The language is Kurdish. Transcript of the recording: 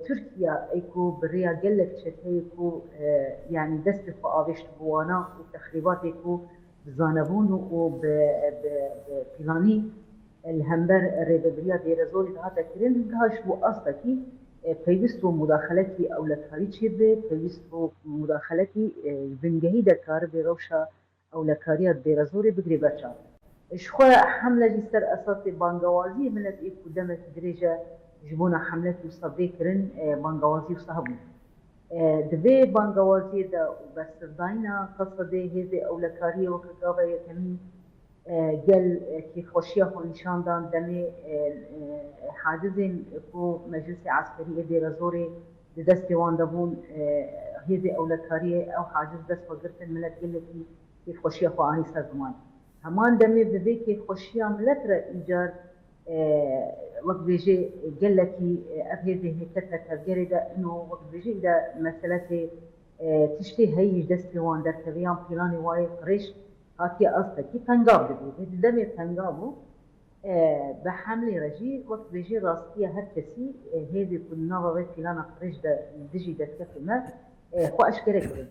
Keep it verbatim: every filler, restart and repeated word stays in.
Tirkiye ê ku bi rêya gelek çeteyê ku e, yanî destê xwe avêşt bi wana û texrîbatê ku bi zanebûn û bi, bi, bi planî li hember rêvebiriya Dêrezorê dihate kirin, niha ji bo astekî e, pêwîst bû mudaxelekî ewlekarî çêbe, pêwîst bû mudaxelekî e, bingehî de karibe rewşa ewlekariya Dêrezorê bigire ber çav. Ji xwe hemle jî ser esasê bangewaziyê milet ê ku demekî dirêj e ji bona hemlekî wisa vê kirin, e, bangewazî wisa hebû. E, di vê bangewaziyê de û bersivdayîna Qesedê hêzê ewlekariyê weke gava yekemîn e, gel e, kêfxweşiya xwe nîşan dan demê e, e, hacizên ku Meclisê Eskerî ê Dêrezorê di destê wan de bûn, e, hêzê ewlekariyê ew haciz dest xwe girtin, milet gelekî kêfxweşiya xwe anî ser ziman. Heman demê bi vê kêfxweşiya milet re îcar e, wek vêjê gelekî e, ev hêzê hêkete tevgerê de ino wek vêjê de meselekê e, tiştê heyî ji destê wan derkeve yan planê wayê qirêj hatiye astekî tengav dibê. Vê di demê tengav bû e, bi hemlê re jî wek vêjê rastiya her kesî e, hêzê ku di nava vê plana qirêj de dijî destkeftê me e, xwe eşkere kirin.